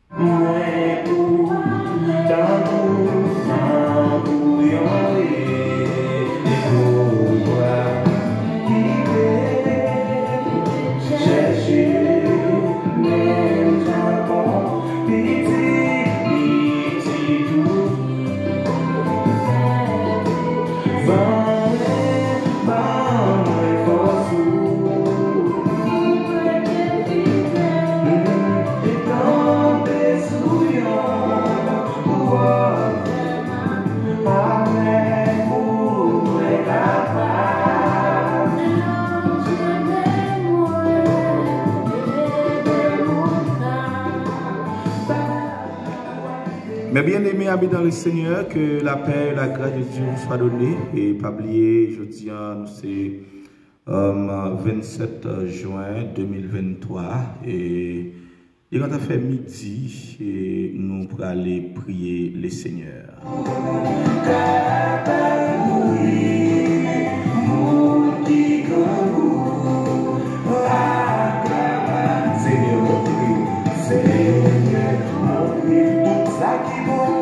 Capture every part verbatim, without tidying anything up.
Mwen pou tankou, tankou yon rele pou bwa ki te chèche menm jan kon pitit, pitit ou. Ban mwen, ban mwen fòs ou. Mwen te kanpe sou yon wòl avèk ou mwen kapab. Mes bien-aimés amis dans le Seigneur, que la paix et la grâce de Dieu vous soit donnée. E pa bliye, jodi a, nou se, um, vennsèt jen de mil venntwa. E li gentan fè midi, e nou prale priye le Seigneur. Senyè, montre, Senyè, montre tout sa ki bon.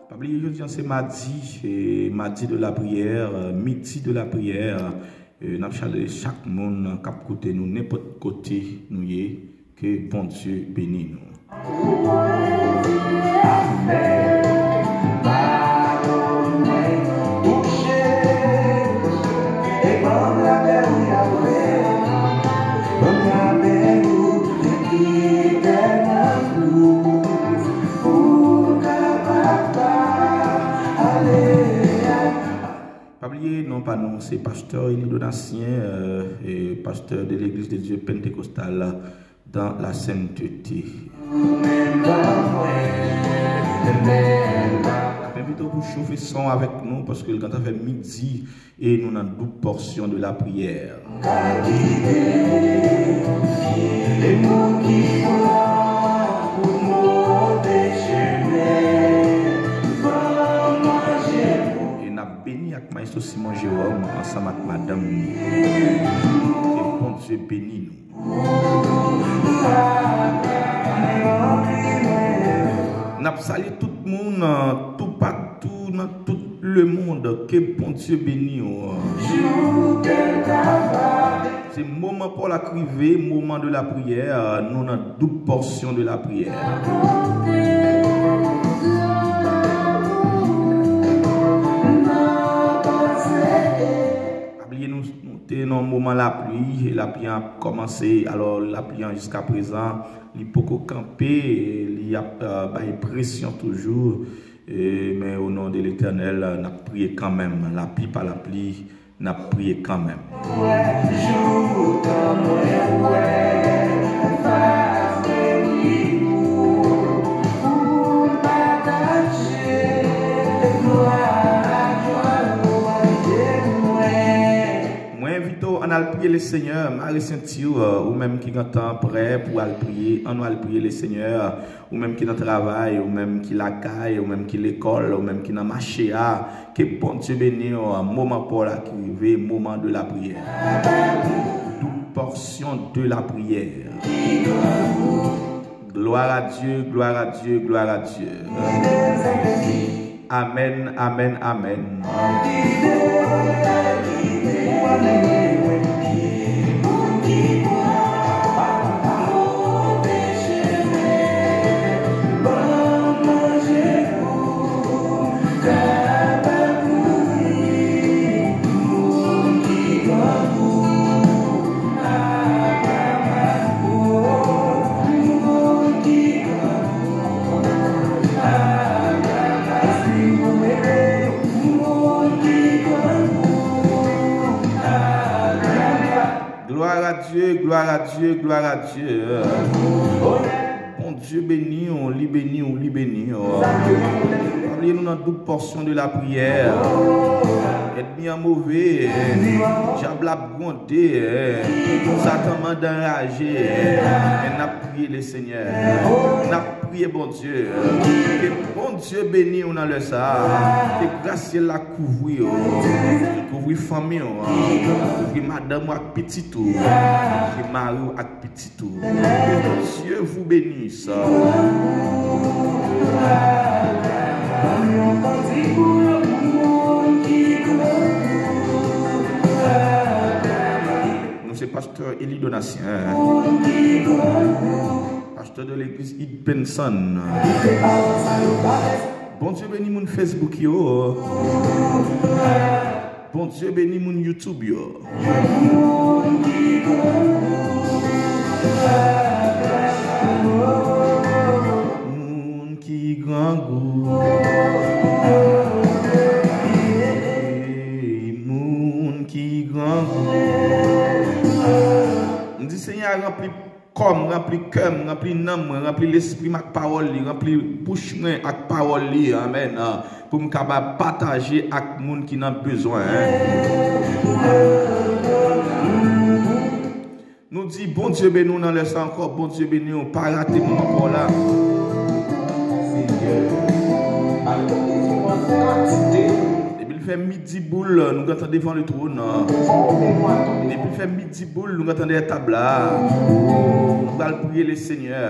Pa bliye, jodi a se madi, e madi de la priyè, midi de la priyè. E n ap salye chak moun k ap koute nou nenpòt kote nou ye. Ke Bondye beni nou. Amèn. Pawòl mwen bouche, e ban m lapè ou, Yahweh. Ban m lapè ou, ki fidèl nan ou, pou m kapab ale. Pa bliye, non pa nou, se pastè Élie Donatien, euh, e pastè de l'Église de Dieu Pentecostal dans la Sainteté. M ap envite w pou chofe son avèk nou, paske l gentan fè midi e nou nan doub pòsyon de la priyè. E n ap beni ak Maestro Simon Jérôme ansanm ak madanm ni. Ke Bondye beni nou. N ap salye tout moun, toupatou nan tout lemonn. Ke Bondye beni w. Se moman pa w la k rive, moman de la priyè. Nou nan doub pòsyon de la priyè. Pa bliye, nou, nou te nan moman lapli, e lapli an ap kòmanse. Alò, lapli an jiskaprezan, li poko kanpe, li ap, euh, bay presyon toujou. E, men o non de Letènèl, n ap priye kanmenm. Lapli pa lapli, n ap priye kanmenm. Mwen envite w, ann al priye Lesenyè, mare senti w, ou menm ki gentan prè pou al priye, ann al priye Lesenyè. Ou menm ki nan travay, ou menm ki lakay, ou menm ki lekòl, ou menm ki nan mache a, ke Bondye beni w. Moman pa w la ki rive, moman de la priyè. Doub pòsyon de la priyè. Gloire à Dieu, gloire à Dieu, gloire à Dieu. Amèn, amèn, amèn. Gloire à Dieu, gloire à Dieu, gloire à Dieu. Bondye beni w, li beni w, li beni w. Pa bliye nou nan doub pòsyon de la priyè. Ènmi an move, dyab la ap gronde, Satan mande anraje, men n ap priye Lesenyè. N ap Priye Bondye, ke Bondye beni w nan lè sa a, ke gras syèl la kouvri w, ke kouvri fanmi w, kouvri madanm ou ak pitit ou, kouvri mari w ak pitit ou. Que Dieu vous bénisse. Nou se pastè Eli Donatien, pastè de l'église Hit Benson. Bondye beni moun Facebook yo. Bondye beni moun YouTube yo. Moun ki grangou. Moun ki grangou. M di Senyè a ranpli kò m, ranpli kè m, ranpli nanm mwen, ranpli lespri m ak pawòl li, ranpli bouch mwen ak pawòl li. Amèn. Pou m kapab pataje ak moun ki nan bezwen. Nou di Bondye beni w nan lè sa ankò, Bondye beni w, pa rate moman pa w la. Depi l fè midi boul, nou gentan devan le twòn. Depi l fè midi boul, nou gentan dèyè tab la. Nou pral priye le Senyè.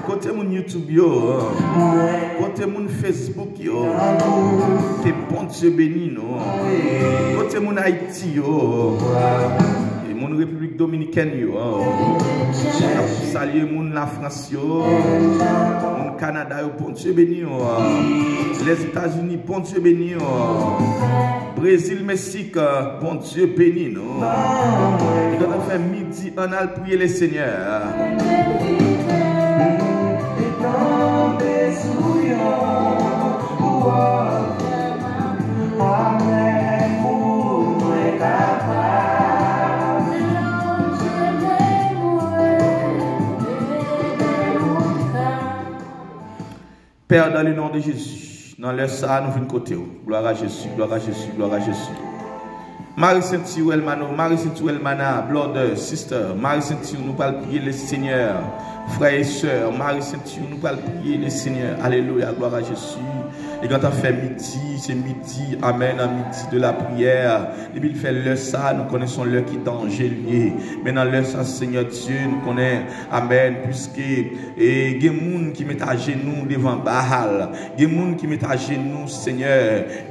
Kote moun YouTube yo? Kote moun Facebook yo? Ke Bondye beni nou. Kote moun Ayiti yo? E moun Repiblik Dominikèn yo? N ap salye moun Lafrans yo, moun Kanada yo, Bondye beni w. Lèzetazini, Bondye beni w. Brezil, Meksik, Bondye beni nou. Li gentan fè midi, ann al priye le Senyè. Père, dans le nom de Jésus, nan lè sa a, nou vin kote w. Gloire à Jésus, gloire à Jésus, gloire à Jésus. Mari senti w, èlmano, mari senti w, èlmana, brother, sister, mari senti w, nou pral priye le Senyè. Frè e sè, mari senti w, nou pral priye le Senyè. Alelouya, gloire à Jésus. Li gentan fè midi, se midi, amèn, midi de la prière. Depi l fè lè sa, nou konnen se yon lè ki danje l ye. Men nan lè sa, Senyè Dye, nou konnen, amèn, piske, e, gen moun ki met ajenou devan Baal, gen moun ki met ajenou, Senyè,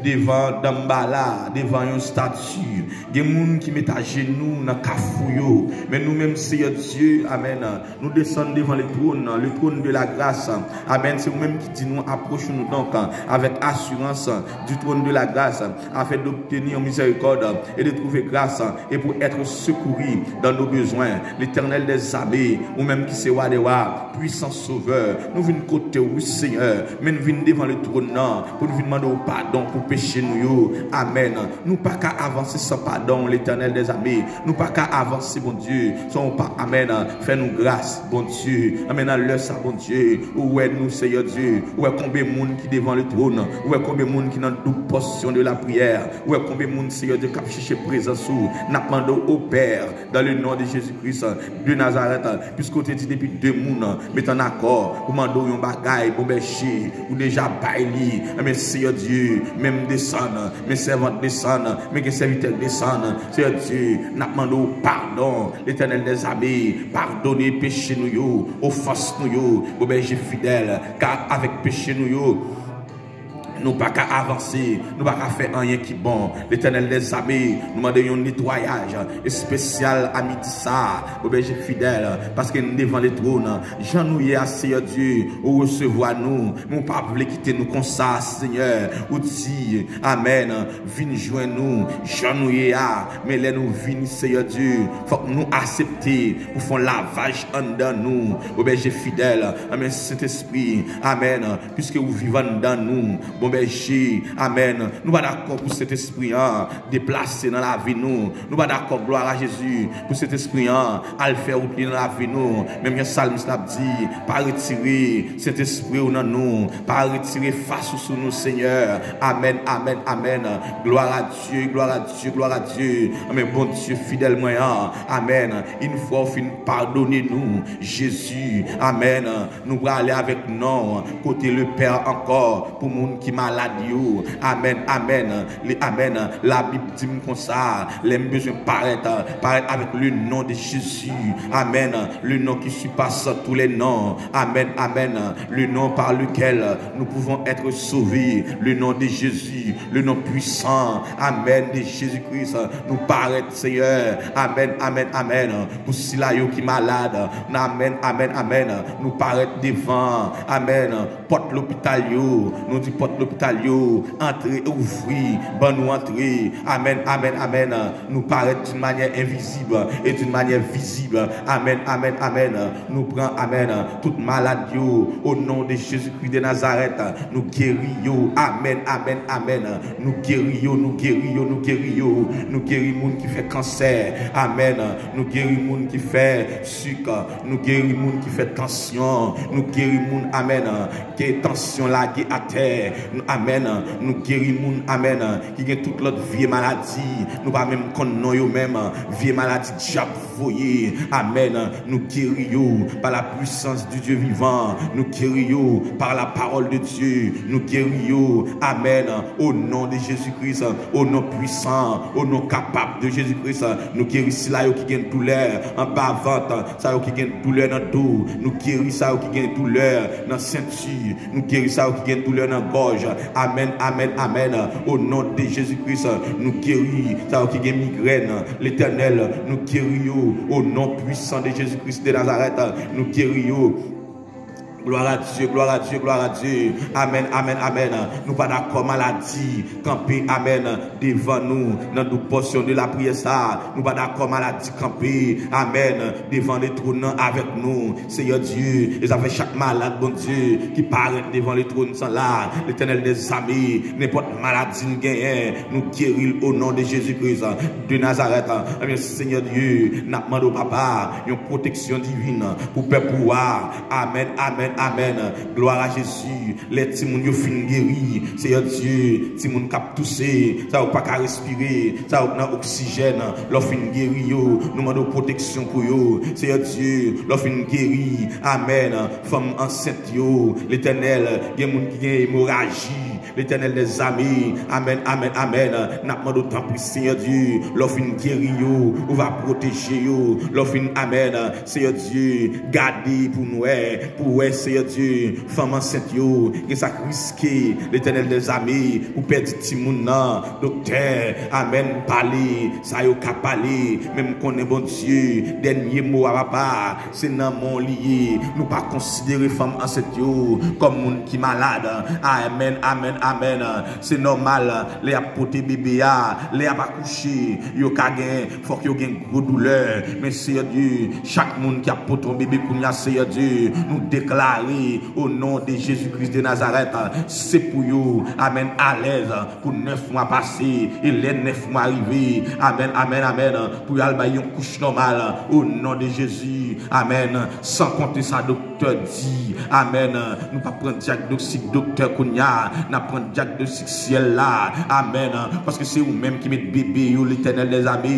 devan Danmbala, devan yon estati, gen moun ki met ajenou nan kafou yo. Men nou menm, Senyè Dye, amèn, nou desann devan le twòn, le twòn de la gras. Amèn. Se ou menm ki di nou, approchons-nous donc avec assurance du trône de la grâce, afin d'obtenir miséricorde et de trouver grâce et pour être secourus dans nos besoins. L'Éternel des armées, ou menm ki se wa dè wa, pwisan Sovè, nou vin kote w, wi, Senyè, men n vin devan le twòn nan pou n vin mande w padon pou peche nou yo. Amèn. Nou pa ka avanse san padon, Letènèl dèzame. Nou pa ka avanse, Bondye, san w pa, amèn, fè nou gras, Bondye. Amèn, nan lè sa, Bondye, ou wè nou, Seyè Dye. Ou wè konbyen moun ki devan le twòn. Ou wè konbyen moun ki nan doub pòsyon de lapriyè. Ou wè konbyen moun, Seyè Dye, k ap chèche prezans ou. N ap mande w, o Pè, dans le nom de Jésus-Christ de Nazareth, piske w te di depi de moun met ann akò pou mande w yon bagay, bon bèche, ou deja bay li. Enben, Seyè Dye, men m desann, men sèvant desann, men gen sèvitè k desann. Seyè Dye, n ap mande w padon, Letènèl dèzame, padone peche nou yo, ofans nou yo, bon bèje fidèl, ka avèk peche nou yo. Nou pa ka avanse, nou pa ka fè anyen ki bon. Letènèl dèzame, nou mande yon netwayaj espesyal a midi sa a, o bèje fidèl, paske n devan le twòn. Jan nou ye a, Seyè Dye, ou resevwa nou, men ou pa vle kite nou konsa, Senyè. Ou di, amèn, vin jwenn nou, jan nou ye a, men lè nou vini, Seyè Dye, fòk nou aksepte pou fè yon lavaj anndan nou, o bèje fidèl, amèn, Sentespri, amèn, piske ou viv anndan nou. Bon, Bèje, amèn. Nou pa dakò pou Sentespri an deplase nan lavi nou. Nou pa dakò, glwa a Jezi, pou Sentespri an al fè wout li nan lavi nou. Menm jan salmis la ap di, pa retire Sentespri w nan nou. Pa retire fas ou sou nou, Senyè. Amèn, amèn, amèn. Glwa a Dye, glwa a Dye, glwa a Dye. Amèn, Bondye fidèl mwen an. Amèn. Yon fwa w fin padone nou, Jezi. Amèn. Nou prale avèk non kote Lepè ankò pou moun ki malad yo. Amèn, amèn. Li, amèn. Labib di m konsa, lè m bezwen parèt, parèt avèk le nom de Jésus. Amèn. Le nom qui surpasse tous les noms. Amèn, amèn. Le nom par lequel nous pouvons être sauvés. Le nom de Jésus, le nom puissant. Amèn. De Jésus-Christ. Nou parèt, Senyè. Amèn, amèn, amèn. Pou sila yo ki malad. Amèn, amèn, amèn. Nou parèt devan. Amèn. Pòt lopital yo. Nou di pòt lopital yo. Antre, ouvri. Ban nou antre. Amèn, amèn, amèn. Nou parèt d'une manière invisible et d'une manière visible. Amèn, amèn, amèn. Nou pran, amèn, tout malad yo. Au nom de Jésus-Christ de Nazareth, nou geri yo. Amèn, amèn, amèn. Nou geri yo, nou geri yo, nou geri yo. Nou geri moun ki fè kansè. Amèn. Nou geri moun ki fè sik. Nou geri moun ki fè tansyon. Nou geri moun, amèn, ke tansyon lage atè. Amèn. Nou geri moun, amèn, ki gen tout lòt vye maladi. Nou pa menm konn non yo menm. Vye maladi dyab voye. Amèn. Nou geri yo par la puissance du Dieu vivant. Nou geri yo par la parole de Dieu. Nou geri yo. Amèn. Au nom de Jésus-Christ. Au nom puissant. Au nom capable de Jésus-Christ. Nou geri sila yo ki gen doulè anba vant. Sa yo ki gen doulè nan do. Nou geri sa yo ki gen doulè nan senti. Nou geri sa yo ki gen doulè nan gòj. Amèn, amèn, amèn. Au nom de Jésus-Christ, nou geri sa yo ki gen migrèn. Letènèl, nou geri yo. Au nom puissant de Jésus-Christ de Nazareth, nou geri yo. Glwa a Dye, glwa a Dye, glwa a Dye. Amèn, amèn, amèn. Nou pa dakò maladi kanpe, amèn, devan nou nan doub pòsyon de lapriyè sa a. Nou pa dakò maladi kanpe, amèn, devan le twòn nan avèk nou, Seyè Dye. E sa fè chak malad, Bondye, ki parèt devan le twòn sa la, Letènèl dèzame, nenpòt maladi n genyen, nou geri l o non de Jezi Kris de Nazarèt. Ebyen, Seyè Dye, n ap mande w, Papa, yon pwoteksyon divin pou pèp ou a. Amèn, amèn, amèn. Glwa a Jezi. Lè timoun yo fin geri, Seyè Dye, timoun k ap touse, sa yo k pa ka respire, sa yo k nan oksijèn, lè w fin geri yo, nou mande w pwoteksyon pou yo, Seyè Dye, lè w fin geri, amèn, fanm ansent yo, Letènèl, gen moun ki gen emoraji, Letènèl dèzame, amèn, amèn, amèn, n ap mande w tanpri, Seyè Dye, lè w fin geri yo, ou va pwoteje yo, lè w fin, amèn, Seyè Dye, gade pou n wè, pou wè, Seyè Dye, fanm ansent yo, gen sa k riske, Letènèl dèzame, pou pèdi timoun nan, doktè, amèn, pale, sa yo ka pale, men m konnen, Bondye, dènye mo a, Papa, se nan men w li ye, nou pa konsidere fanm ansent yo kòm moun ki malad, amèn, amèn, amèn, se nòmal, lè y ap pote bebe a, lè y ap akouche, yo ka gen, fòk yo gen gwo doulè. Men Seyè Dye, chak moun ki ap pote yon bebe kounye a, Seyè Dye, nou deklare, o non de Jezi Kris de Nazarèt, se pou yo, amèn, alèz, pou nèf mwa pase, e lè nèf mwa rive, amèn, amèn, amèn, pou y al bay yon kouch nòmal, o non de Jezi, amèn, san konte sa, doktè di, amèn. Nou p ap pran dyagnostik doktè kounye a, n ap pran dyagnostik syèl la, amèn. Paske se ou menm ki met bebe yo, Letènèl dèzame,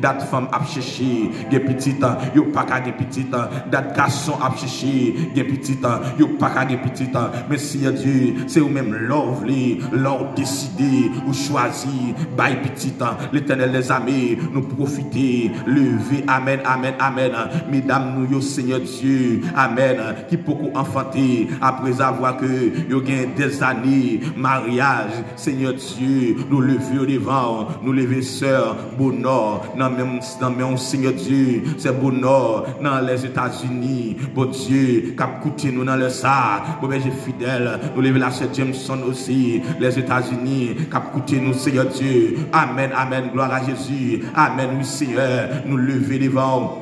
dat fanm ap chèche gen pitit, yo pa ka gen pitit, dat gason ap chèche gen pitit, yo pa ka gen pitit. Men Seyè Dye, se ou menm lè w vle, lè w deside, ou chwazi bay pitit. Letènèl dèzame, nou pwofite, leve, amèn, amèn, amèn, medam nou yo, Seyè Dye, amèn, ki poko anfante, aprezavwa ke yo gen dèzane maryaj, Seyè Dye, nou leve yo devan w, nou leve sè Bonò nan men, nan men w, Seyè Dye, sè Bonò nan Lèzetazini, Bondye, k ap koute nou nan lè sa, bon bèje fidèl, nou leve la sè Jameson osi, Lèzetazini, k ap koute nou, Seyè Dye, amèn, amèn, glwa a Jezi, amèn, wi, Seyè, nou leve devan w.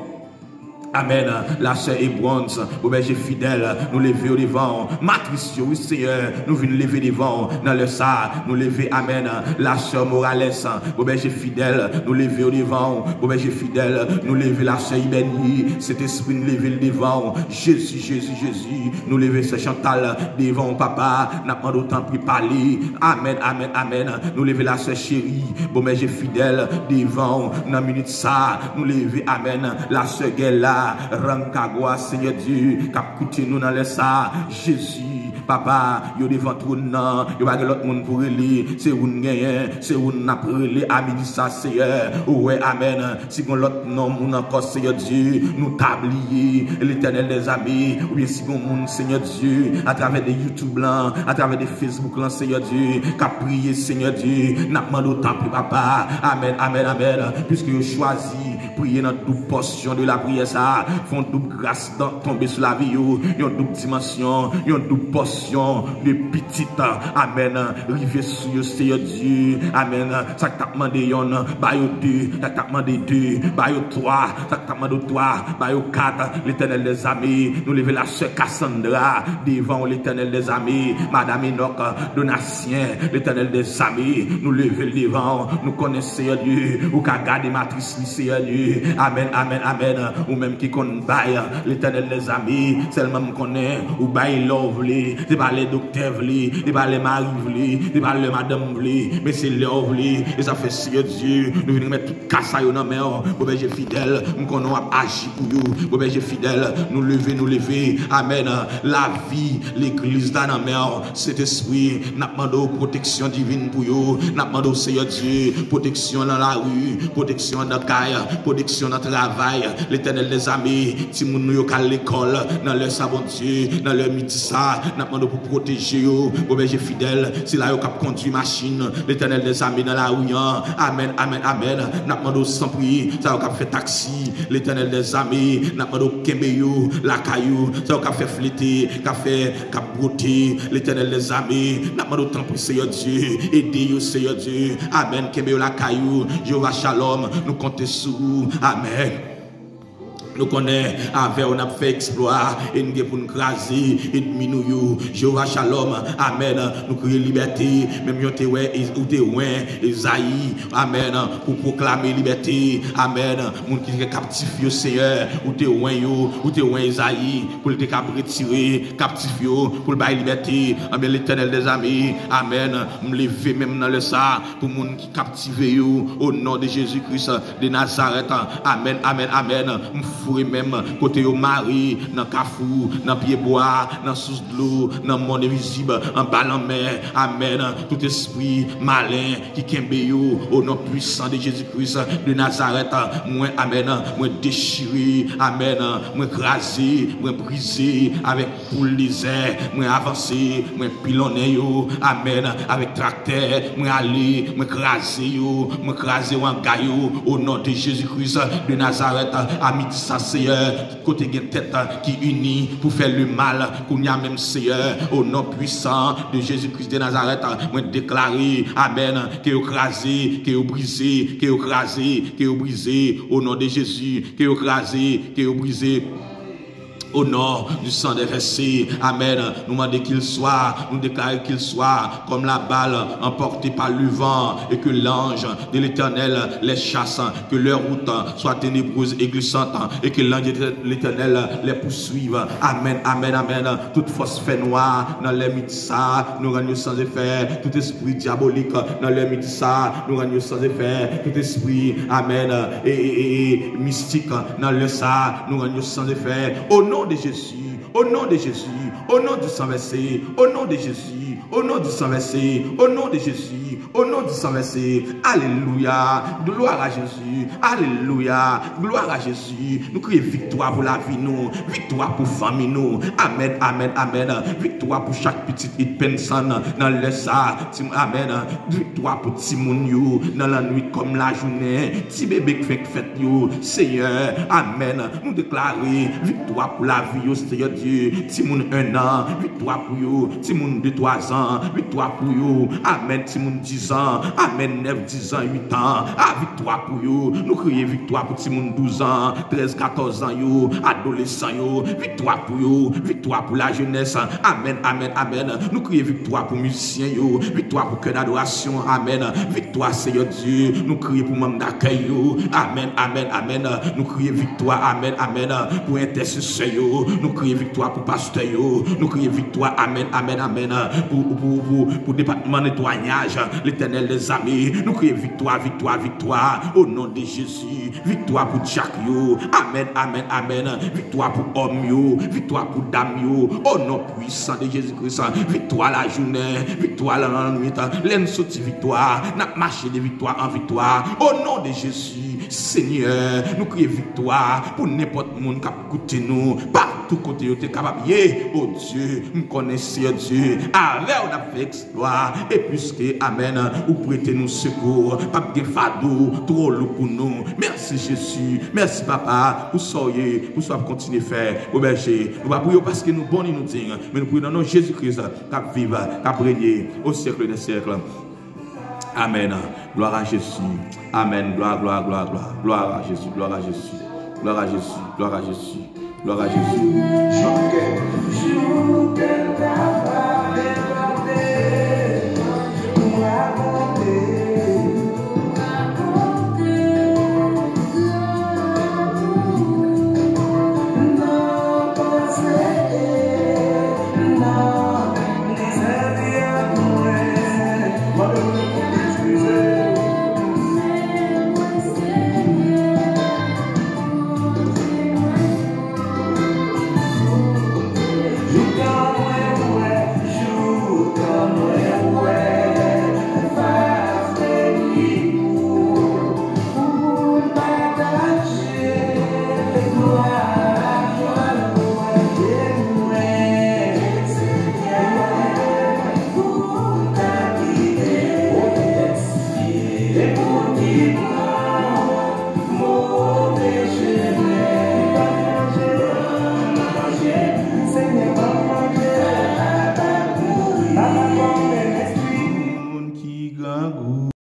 Amèn. Lasè Ebrons, bon bèje fidèl, nou leve yo devan w. Matris yo, wi, Seyè, nou vin leve devan w nan lè sa a. Nou leve, amèn. Lasè Morales, bon bèje fidèl, nou leve yo devan w. Bon bèje fidèl, nou leve lasè Ibèni, Sentespri, nou leve l devan w. Jezi, Jezi, Jezi, nou leve sè Chantal devan w, papa. N ap mande w, tanpri, pale. Amèn, amèn, amèn. Nou leve lasè Cheri, bon bèje fidèl, devan w nan minit sa a. Nou leve, amèn, lasè Gèla Rankagwa, Seyè Dye, k ap koute nou nan lè sa a. Jezi, papa, yo devan twòn nan, yo pa gen lòt moun pou rele, se ou n genyen, se ou n ap rele a midi sa, Seyè. Ou wè, amèn, si gon lòt non moun ankò, Seyè Dye, nou ta bliye, Letènèl dèzame, oubyen si gon moun, Seyè Dye, atravè de YouTube lan, atravè de Facebook lan, Seyè Dye, k ap priye, Seyè Dye, n ap mande w, tanpri, papa. Amèn, amèn, amèn. Piske yo chwazi priye nan doub pòsyon de lapriyè sa a, fè yon doub gras tonbe sou lavi yo, yon doub dimansyon, yon doub pòsyon de pitit. Amèn. Rive sou yo, Seyè Dye. Amèn. Sa k t ap mande yonn, ba yo de. Sa k t ap mande de, ba yo twa. Sa k t ap mande w twa, ba yo kat. Letènèl dèzame, nou leve lasè Cassandra devan w, Letènèl dèzame. Madanm Enòk, Donatien, Letènèl dèzame, nou leve l devan w. Nou konnen, Seyè Dye, ou ka gade matris li, Seyè Dye. Amèn, amèn, amèn. Ou menm ki konn bay, Letènèl dèzame, sèlman m konnen ou bay lè w vle. Se pa lè doktè vle, se pa lè mari vle, se pa lè madanm vle, men se lè w vle. E sa fè, Seyè Dye, nou vin remèt tout ka sa yo nan men w. Bon bèje fidèl, m konnen w ap aji pou yo. Bon bèje fidèl, nou leve, nou leve. Amèn. Lavi legliz la nan men w, Sentespri. N ap mande w pwoteksyon divin pou yo. N ap mande w, Seyè Dye, pwoteksyon nan lari, pwoteksyon nan kay, pwoteksyon nan travay. Letènèl dèzame, timoun nou yo k al lekòl nan lè sa, Bondye, nan lè midi sa, n ap mande w pou pwoteje yo. Bon bèje fidèl, sila yo k ap kondui machin, Letènèl dèzame, nan lari an. Amèn, amèn, amèn. N ap mande w, sanpri, sa yo k ap fè taksi, Letènèl dèzame, n ap mande w kenbe yo lakay yo. Sa yo k ap fè flete, k ap fè, k ap bwote, Letènèl dèzame, n ap mande w, tanpri, Seyè Dye, ede yo, Seyè Dye. Amèn. Kenbe yo lakay ou, Jewova Shalom, nou konte sou ou. Amèn. Nou konnen avè w n ap fè eksplwa e n gen pou n kraze ènmi nou yo. Jewova Shalom, amèn. Nou kriye libète, menm jan w te wè, ou te wen Ezayi, amèn, pou pwoklame libète, amèn. Moun ki te kaptif yo, Seyè, ou te wen yo, ou te wen Ezayi pou l te kab retire kaptif yo, pou l bay libète. Amèn, Letènèl dèzame, amèn. M leve men m nan lè sa a pou moun ki kaptive yo, o non de Jezi Kris de Nazarèt. Amèn, amèn, amèn. M foure men m kote yo mare, nan kafou, nan pyebwa, nan sous dlo, nan mòn envizib, anba lanmè. Amèn. Tout espri malen ki kenbe yo, o non pwisan de Jezi Kris de Nazarèt, mwen, amèn, mwen dechire, amèn, mwen kraze, mwen brize avèk poul dezè, mwen avanse, mwen pilonnen yo, amèn, avèk traktè, mwen ale, mwen kraze yo, mwen kraze wanga yo, o non de Jezi Kris de Nazarèt. A midi sa, Seyè, kote gen tèt ki ini pou fè lemal, kounye a menm, Seyè, o non pwisan de Jezi Kris de Nazarèt, mwen deklare, amèn, ke yo kraze, ke yo brize, ke yo kraze, ke yo brize, o non de Jezi, ke yo kraze, ke yo brize. Au nom du sang déversé. Amèn. Nou mande qu'il soit, nou deklare qu'il soit comme la balle emportée par le vent et que l'ange de l'Éternel les chasse, que leur route soit ténébreuse et glissante et que l'ange de l'Éternel les poursuive. Amèn, amèn, amèn. Tout fòs fènwa nan lè midi sa, nou rann yo san efè. Tout espri dyabolik nan lè midi sa, nou rann yo san efè. Tout espri, amèn, e, e, e, e mistik nan lè sa, nou rann yo san efè. Au nom de Jésus, au nom de Jésus, au nom du sang versé, au nom de Jésus, au nom du sang versé, au nom de Jésus, au nom du sang versé. Alelouya, gloire à Jésus, alelouya, gloire à Jésus. Nou kriye viktwa pou lavi nou, viktwa pou fanmi nou. Amèn, amèn, amèn. Viktwa pou chak pitit It Penson nan lè sa. Ti, amèn. Viktwa pou timoun yo nan lannwit kòm lajounen. Ti bebe k fenk fèt yo, Seyè. Amèn. Nou deklare viktwa pou lavi yo, Seyè Dye. Timoun ennan, viktwa pou yo. Timoun de twa zan, Viktwa pou yo. Amèn. Timoun diz an. Amèn. Nèf, diz an, uit an. A, viktwa pou yo. Nou kriye viktwa pou timoun douz an, trèz, katòz an yo, adolesan yo. Viktwa pou yo. Viktwa pou lajenès. Amèn, amèn, amèn. Nou kriye viktwa pou mizisyen yo. Viktwa pou kè dadorasyon. Amèn. Viktwa, Seyè Dye. Nou kriye pou manm dakèy yo. Amèn, amèn, amèn. Nou kriye viktwa. Amèn, amèn. Pou entèsesè yo. Nou kriye viktwa pou pastè yo. Nou kriye viktwa. Amèn, amèn, amèn. Pou, pou, pou, pou depatman netwayaj, Letènèl dèzame, nou kriye viktwa, viktwa, viktwa. O non de Jezi, viktwa pou dyak yo. Amèn, amèn, amèn. Viktwa pou òm yo, viktwa pou dam yo. O non pwisan de Jezi Kris, viktwa lajounen, viktwa lannwit. Lè n soti viktwa, n ap mache de viktwa an viktwa. O non de Jezi, Senyè, nou kriye viktwa pou nenpòt moun k ap koute nou, patou kote yo te kapab ye. O Dye, m konnen, Seyè Dye, avè w n ap fè eksplwa. E piske, amèn, ou prete nou sekou, p ap gen fado twò lou pou nou. Mèsi, Jezi. Mèsi, Papa, pou sa w ye, pou sa w ap kontinye fè. O bèje, nou pa priye w paske nou bon ni nou diy, men nou priye w nan non Jezi Kris k ap viv, k ap renye o syèk dè syèk. Amèn. Glwa a Jezi. Amèn. Glwa, glwa, glwa, glwa. Glwa a Jezi, glwa a Jezi. Glwa a Jezi, glwa a Jezi. Glwa a Jezi.